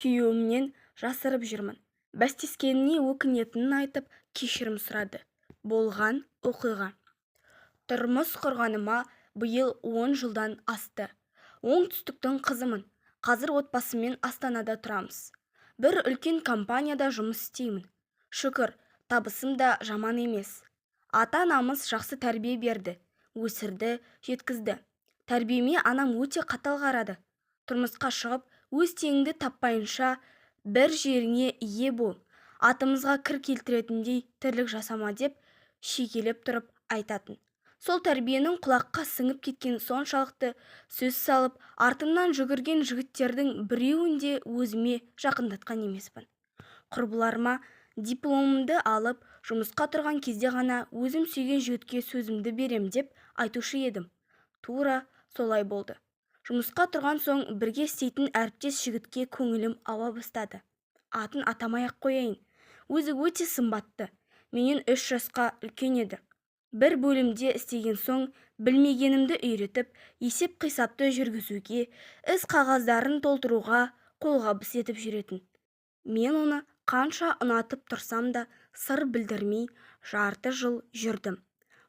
Күйеуімнен жасырып жүрмін. Бәстескеніне өкінетінін айтып, кешірім сұрады. Болған оқиға. Тұрмыс құрғаныма биыл 10 жылдан асты. Оңтүстіктің қызымын. Қазір отбасыммен Астанада тұрамыз. Бір үлкен компанияда жұмыс істеймін. Шүкір, табысым да жаман емес. Ата-анамыз жақсы тәрбие берді, өсірді, жеткізді. Тәрбиеме анам өте қатал қарады. Тұрмысқа шығып, өз теңіңді таппайынша бір жеріңе ие бол, атымызға кір келтіретіндей тірлік жасама деп шегелеп тұрып айтатын. Сол тәрбиенің құлаққа сіңіп кеткені соншалықты, сөз салып, артымнан жүгірген жігіттердің біреуін де өзіме жақындатқан емеспін. Құрбыларыма дипломымды алып, жұмысқа тұрған кезде ғана өзім сүйген жігітке сөзімді берем деп айтушы едім. Тура солай болды. Жұмысқа тұрған соң бірге істейтін әріптес жігітке көңілім ауа бастады. Атын атамай-ақ қояйын. Өзі өте сымбатты. Менен 3 жасқа үлкен еді. Бір бөлімде істеген соң білмегенімді үйретіп, есеп-қисапты жүргізуге, іс қағаздарын толтыруға қолғабыс етіп жүретін. Мен оны қанша ұнатып тұрсам да сыр білдірмей жарты жыл жүрдім.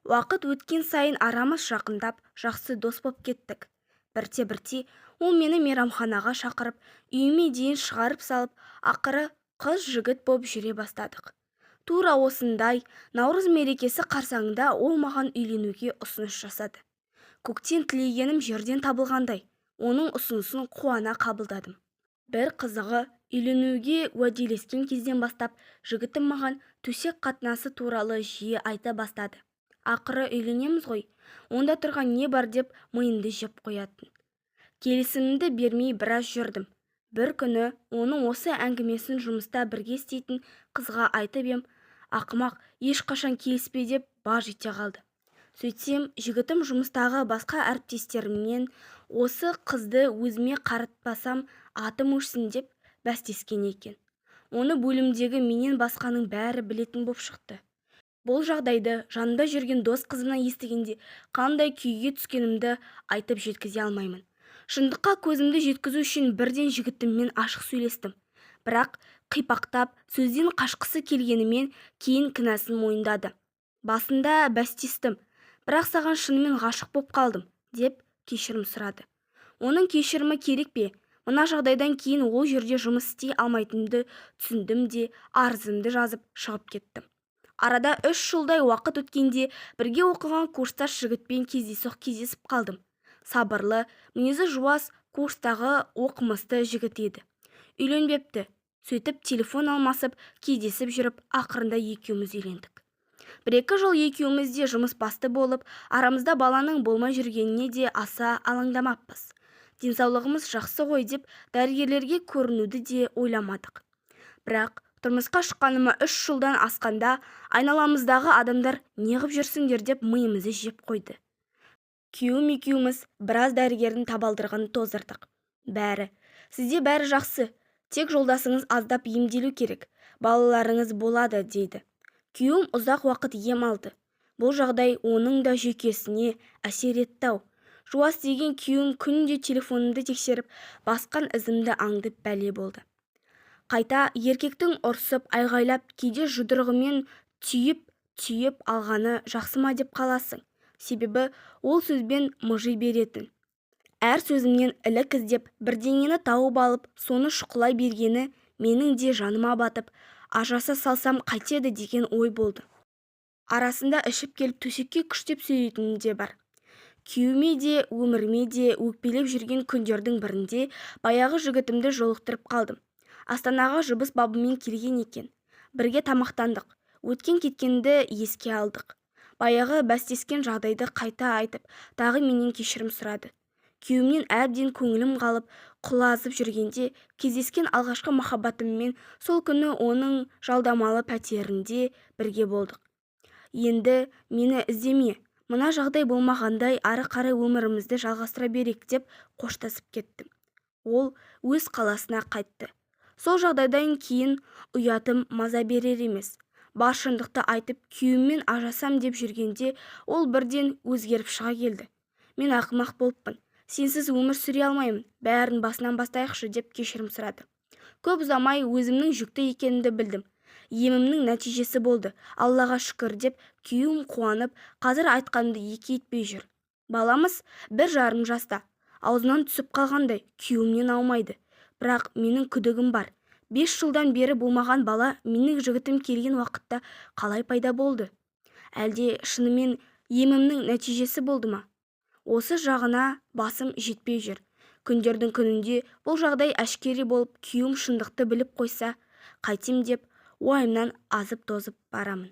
Уақыт өткен сайын арамыз жақындап, жақсы дос боп кеттік. Бірте-бірте ол мені мейрамханаға шақырып, үйіме дейін шығарып салып, ақыры қыз-жігіт боп жүре бастадық. Тура осындай Наурыз мерекесі қарсаңында ол маған үйленуге ұсыныс жасады. Көктен тілегенім жерден табылғандай, оның ұсынысын қуана қабылдадым. Бір қызығы, үйленуге уәделескен кезден бастап жігітім маған төсек қатынасы туралы жиі айта бастады. Ақыры үйленеміз ғой, онда тұрған не бар деп миымды жеп қоятын. Келісімімді бермей біраз жүрдім. Бір күні оның осы әңгімесін жұмыста бірге істейтін қызға айтып ем, ақымақ, ешқашан келіспе деп баж ете қалды. Сөйтсем, жігітім жұмыстағы басқа әріптестерімнен осы қызды өзіме қаратпасам атым өшсін деп бәстескен екен. Оны бөлімдегі менен басқаның бәрі білетін боп шықты. Бұл жағдайды жанымда жүрген дос қызымнан естігенде қандай күйге түскенімді айтып жеткізе алмаймын. Шындыққа көзімді жеткізу үшін бірден жігітіммен ашық сөйлестім. Бірақ қипақтап, сөзден қашқысы келгенімен кейін кінәсін мойындады. Басында бәстестім, бірақ саған шынымен ғашық боп қалдым, деп кешірім сұрады. Оның кешірімі керек пе? Мына жағдайдан кейін ол жерде жұмыс істей алмайтынымды түсіндім де, арызымды жазып шығып кеттім. Арада 3 жылдай уақыт өткенде бірге оқыған курстас жігітпен кездейсоқ кездесіп қалдым. Сабырлы, мінезі жуас, курстағы оқымысты жігіт еді. Үйленбепті. Сөйтіп телефон алмасып, кездесіп жүріп, ақырында екеуміз үйлендік. 1-2 жыл екеуміз де жұмыс басты болып, арамызда баланың болмай жүргеніне де аса алаңдамаппыз. Денсаулығымыз жақсы ғой деп дәрігерлерге көрінуді де ойламадық. Бірақ тұрмысқа шыққаныма 3 жылдан асқанда айналамыздағы адамдар неғып жүрсіңдер деп миымызды жеп қойды. Күйеуім екеуміз біраз дәрігердің табалдырығын тоздырдық. Бәрі, сізде бәрі жақсы, тек жолдасыңыз аздап емделу керек, балаларыңыз болады дейді. Күйеуім ұзақ уақыт ем алды. Бұл жағдай оның да жүйкесіне әсер етті-ау. Жуас деген күйеуім күнде телефонымды тексеріп, басқан ізімді аңдып бәле болды. Қайта еркектің ұрсып, айғайлап, кейде жұдырығымен түйіп-түйіп алғаны жақсы ма деп қаласың. Себебі ол сөзбен мыжи беретін. Әр сөзімнен ілік іздеп, бірдеңені тауып алып, соны шұқылай бергені менің де жаныма батып, ажыраса салсам қайтеді деген ой болды. Арасында ішіп келіп төсекке күштеп сүйрейтінім де бар. Күйеуіме де, өміріме де өкпелеп жүрген күндердің бірінде баяғы жігітімді жолықтырып қалдым. Астанаға жұмыс бабымен келген екен. Бірге тамақтандық, өткен-кеткенді еске алдық. Баяғы бәстескен жағдайды қайта айтып, тағы менен кешірім сұрады. Күйеуімнен әбден көңілім қалып, құлазып жүргенде кездескен алғашқы махаббатыммен сол күні оның жалдамалы пәтерінде бірге болдық. Енді мені іздеме, мына жағдай болмағандай ары қарай өмірімізді жалғастыра берейік деп қоштасып кеттім. Ол өз қаласына қайтты. Сол жағдайдан кейін ұятым маза берер емес. Бар шындықты айтып, күйеуіммен ажырасам деп жүргенде ол бірден өзгеріп шыға келді. Мен ақымақ болыппын. Сенсіз өмір сүре алмаймын, бәрін басынан бастайықшы деп кешірім сұрады. Көп ұзамай өзімнің жүкті екенімді білдім. Емімнің нәтижесі болды, Аллаға шүкір деп күйеуім қуанып, қазір айтқанымды екі етпей жүр. Баламыз 1,5 жаста. Аузынан түсіп қалғандай күйеуімнен аумайды. Бірақ менің күдігім бар. 5 жылдан бері болмаған бала менің жігітім келген уақытта қалай пайда болды? Әлде шынымен емімнің нәтижесі болды ма? Осы жағына басым жетпей жүр. Күндердің күнінде бұл жағдай әшкере болып, күйеуім шындықты біліп қойса, қайтем деп уайымнан азып-тозып барамын.